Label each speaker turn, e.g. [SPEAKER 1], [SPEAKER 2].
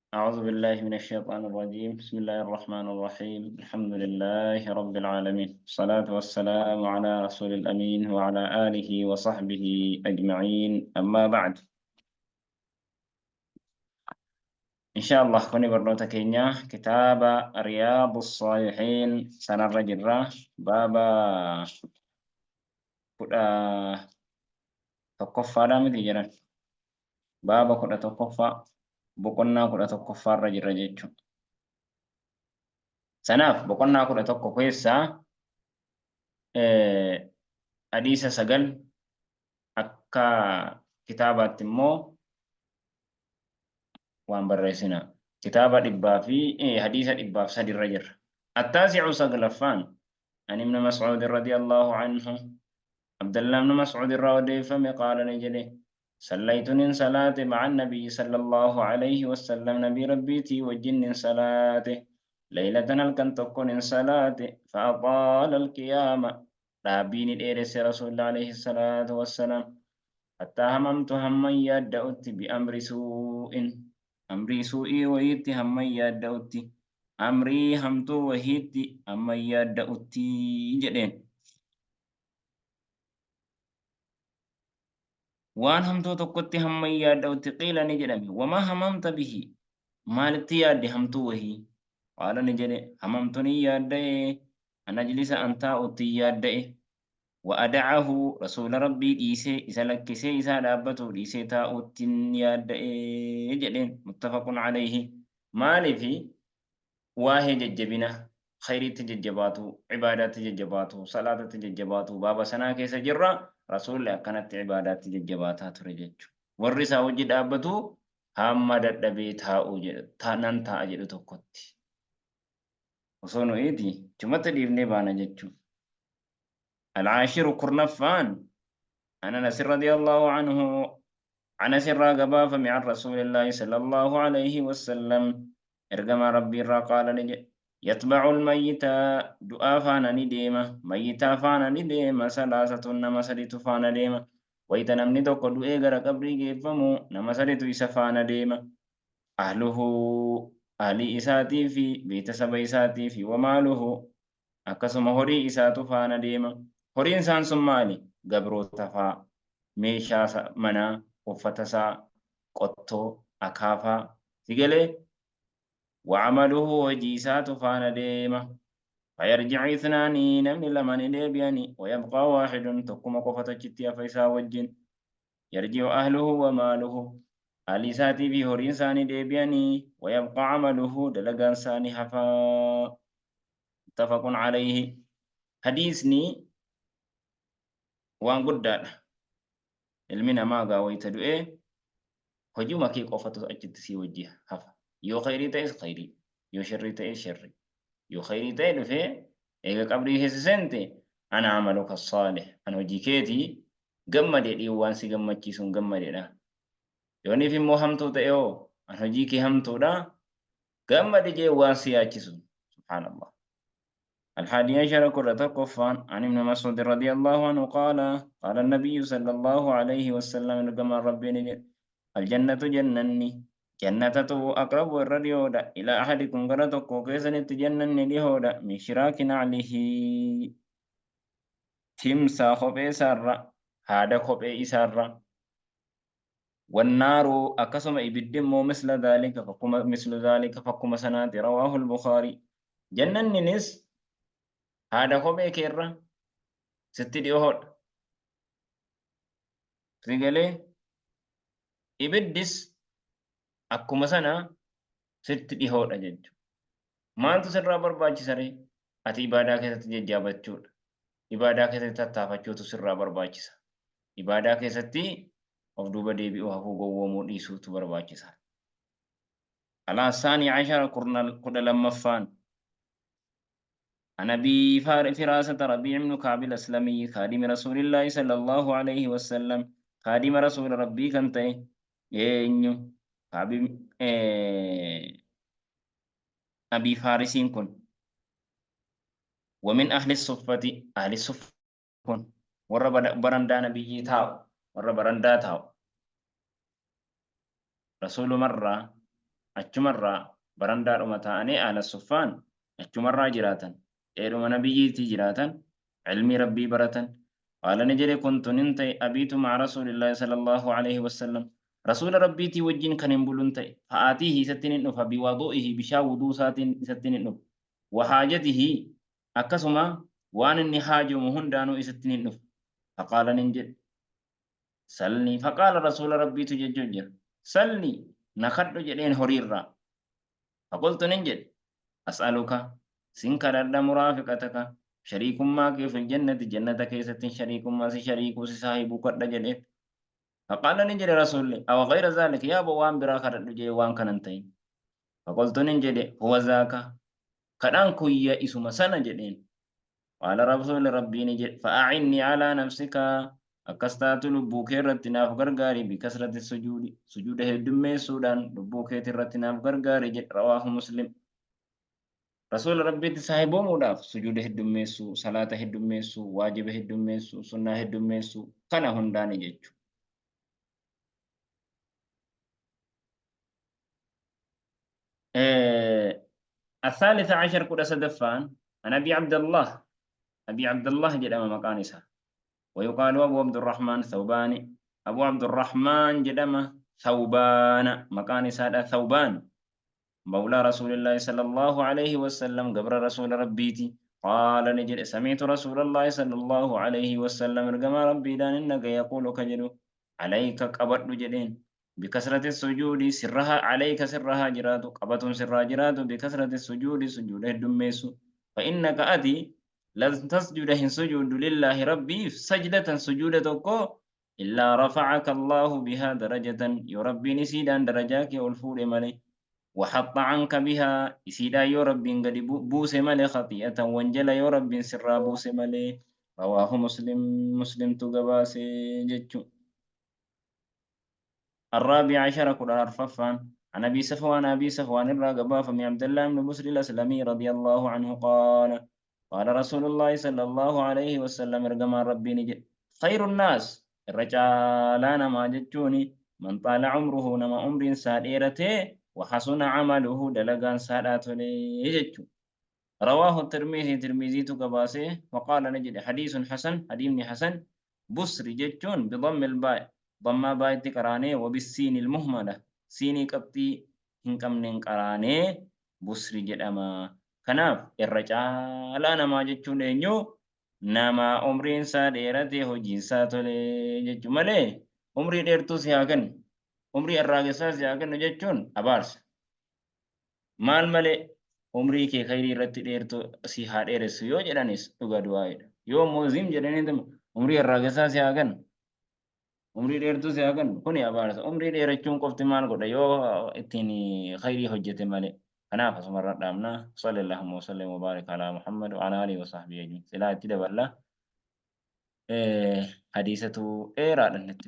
[SPEAKER 1] أعوذ بالله من الشيطان الرجيم. بسم الله الرحمن الرحيم. الحمد لله رب العالمين، الصلاة والسلام على رسول الأمين وعلى آله وصحبه أجمعين. أما بعد، إن شاء الله كوني برنوتا كينيا كتاب رياض الصالحين سنة الرجل بابا كدا tokkoffaadhaa miti jedhan. Baaba 11ffaa, boqonnaa 11ffaarra jirra jechuudha. Sanaaf boqonnaa 11 keessaa hadiisa 9, akka kitaabaatti immoo waan barreessina. Kitaaba dhibbaa fi hadiisa 103 irra jirra. Attaasi'u, saglaffaan, an ibn Mas'uud radiyallahu anhu, Abdallah ibn Mas'uud irraa odeeffame, qaala, ni jedhe: sallaytu, nin salaate, ma'a nabiyyi sallallahu alayhi wasallam, nabii rabbiitii wajjin nin salaate, laylatan, halkan tokko nin salaate, fa'axaala alqiyaama, dhaabbii ni dheeresse rasuulli alayhi salaatu wassalaam, hattaa hamamtu, hamman yaadda'utti, bi'amri suu'in, amrii suu'ii wayiitti hamman yaadda'utti, amrii hamtuu wahiitti hamman yaadda'utti jedheen. Waan hamtuu tokkotti hamman yaadda'utti. Qiila, ni jedhame: wamaa hamamta bihi, maalitti yaadde hamtuu wahii? Qaala, ni jedhe: hamamtu, ni yaadda'e, an ajlisa, an taa'utti yaadda'e, wa ada'ahu, rasuula rabbii dhiisee, isa lakkisee, isaa dhaabbatu dhiisee taa'uttin yaadda'e jedheen. Muttafaqun alayhi. Maalifi? Waahee jajjabina, khayriitti jajjabaatu, ibaadaatti jajjabaatu, salaatatti jajjabaatu, baaba sanaa keessa jirra. Rasuulli akkanatti ibaadaatti jajjabaataa ture jechuudha. Warri isaa wajji dhaabbatu hamma dadhabee taa'uu jedhu, nan taa'a jedhu tokkotti. Osoo nu'iiti chumatti dhiifnee baana jechuudha. Al-Caashiru, kurnaffaan, an Anas radiyallahu anhu, Anas irraa gabaafame, an Rasuulillaahi sallallahu alayhi wasallam, ergamaa Rabbii irraa, qaala, ni jedhe: yatba'u al-mayyita, du'aa faana ni deema, mayyitaa faana ni deema, salaasatun, nama saditu faana deema. Wayita namni tokko du'ee gara qabrii geeffamu nama saditu isa faana deema. Ahluhu, ahlii isaatii fi beetasaba isaatii fi, wamaaluhu, akkasuma horii isaatu faana deema. Horiin isaan sun maali? Gabroota faa, meeshaa manaa, uffata isaa, qottoo, akaafaa. Si galee? Wa'amaluhu, hojii isaatu faana deema. Fayarji'u ithnaani, namni lama ni deebi'ani, wayabqaa waaxidun, tokkuma qofatu achitti hafa isaa wajjin. Yarji'u ahluhu wa maaluhu, haalli isaatii fi horiin isaanii deebi'anii, wayabqaa amaluhu, dalagaan isaanii hafaa. Muttafaqun alayhi. Hadiisni waan guddaadha. Ilmi namaa gaa wayita du'ee hojiuma kee qofatu achitti sii wajji hafa. Yoo khayrii ta'es khayrii, yoo sharrii ta'es sharrii. Yoo khayrii ta'e dhufee eega qabrii keessa seente, ana amaluka saalih, an hojii keetii gammadee dhiin waan si gammachiisuun gammadeedha. Yooniif immoo hamtuu ta'e hoo, an hojii kee hamtuudha gammade jee waan si yaachisu. Subhaanallah. الحادي عشر، كرة تقفان، عن ابن مسعود رضي الله عنه قال: قال النبي صلى الله عليه وسلم، كما ربي: الجنة، جنني جنة أقرب الرديودا، إلى أحدكم، gara tokko keessanitti jannanni dhihoodha، من شراك نعله، timsaa kophee isaarra, haada kophee isaarra، والنار، akkasuma ibiddi immoo، مثل ذلك، fakkuma، مثل ذلك، fakkuma sanaati. رواه البخاري. Jannanninis haada kophee keerra sitti dhihoodha. Si galee? Ibiddis akkuma sana sitti dhihoodha jechuudha. Maaltu sirraa barbaachisa ree? Ati ibaadaa keessatti jajjaabachuudha. Ibaadaa keessatti tattaafachuutu sirraa barbaachisa. Ibaadaa keessatti of duuba deebi'uu, hafuu, gowwoomuu dhiisuutu barbaachisa. الثاني عشر، 12ffaan، عن أبي فراسة ربيع بن كعب الأسلمي خادم رسول الله صلى الله عليه وسلم، خادم رسول ربي كان ta'e eenyu? كعب أبي فارسين kun ومن أهل الصفة، أهل الصفة kun warra barandaa nabiyyii taa'u, warra barandaa taa'u rasuulumarraa. Achumarraa barandaadhuma taa'anii ahla suffaan achumarraa jiraatan. Dheedhuma nabiyyiitii jiraatan, ilmii Rabbii baratan. Qaala ni jedhe kuntu nin ta'e abiitu ma'a rasuulillaahi sallallahu alaihi wasallam. Rasuula Rabbiitii wajjin kan hin bulun ta'e. Fa'aatiihi isatti nin dhufa biwadu'ihi bishaan wuduu isaatiin isatti nin dhufa. Wa haajatihi akkasuma waan inni haajomu hundaanuu isatti nin dhufa. Faqaala nin jedhe. Salnii faqaala rasuula Rabbiitu jechuu jira. Salnii na kadhu jedheen horiirraa. Faqultu nin jedhe as'aluka sin kadhadha muraafiqataka shariikummaa kee fil jannati jannata keessatti shariikummaa si shariikuu si saahibuu kadha jedheen. Faqaala ni jedhe rasuulli awa ghayra zaalika yaa bo waan biraa kadhadhu jedhe waan kana hin ta'in. Faqultu nin jedhe huwa zaaka kadhaan kuyya isuma sana jedheen. Qaala rasuulli Rabbii ni jedhe fa'a'innii alaa nafsika akkas taatu lubbuu kee irratti naaf gargaari bikasrati sujuudi sujuuda heddummeessuudhaan lubbuu keeti irratti naaf gargaari jedhe rawaahu muslim. Rasuula Rabbiitti saahiboomuudhaaf sujuuda heddummeessuu, salaata heddummeessuu, waajiba heddummeessuu, sunnaa heddummeessuu kana hundaani jechu. الثالث عشر كل سدفان عن أبي عبد الله أبي عبد الله جدام مكان ويقال أبو عبد الرحمن ثوباني أبو عبد الرحمن جدام ثوبان مكان سادة ثوبان مولى رسول الله صلى الله عليه وسلم قبر رسول ربيتي قال نجد سمعت رسول الله صلى الله عليه وسلم رقم ربي دان إنك يقول كجدو عليك قبر جدين بكثرة السجود سرها عليك سرها جرات قبة سرها جرات بكثرة السجود سجود الدميس فإنك أتي لن تسجد هن سجود لله ربي سجدة سجودة كو إلا رفعك الله بها درجة يربي نسيدا درجاك والفور ملي وحط عنك بها إسيدا يربي قد بوس ملي خطيئة وانجل يربي سرا بوس ملي رواه مسلم مسلم تقباسي جتشو. الرابع عشر كل أرففان عن أبي صفوان أبي صفوان الرقبة فمن عبد الله بن بسر الأسلمي رضي الله عنه قال قال رسول الله صلى الله عليه وسلم رقم ربي نجد خير الناس الرجالان ما جتوني من طال عمره نما عمر ساديرته وحسن عمله دلقان ساداته ليجتو. رواه الترمذي ترمذي تقباسه وقال نجد حديث حسن حديث حسن بسر جتون بضم الباء ضم باء قرانه وبالسين المهملة سيني قبطي هنكم قرانه بسر جدما كناف الرجال نما جتون انيو نما عمرين ساديرته هجين ساتولي جتو مالي عمري ديرتو سياغن عمري الراغسا سياغن جتون أبارس مال مالي umrii kee khayrii irratti dheertu si haa dheeressu yoo jedhanis dhuga du'aa'edha. Yoo immoo zim jedhanii umrii herreegaa si haa kennu, umrii dheertuu si haa kennu kuni abaarsa. Umrii dheerachuun qofti maal godha yoo ittiin khayrii hojjete malee. Kanaaf asumarra dhaabna. Sallallahu wa sallam wa barik ala Muhammad wa ala alihi wa sahbihi ajma'in. Silaa itti daballa. Hadiisatu dheeraadha natti.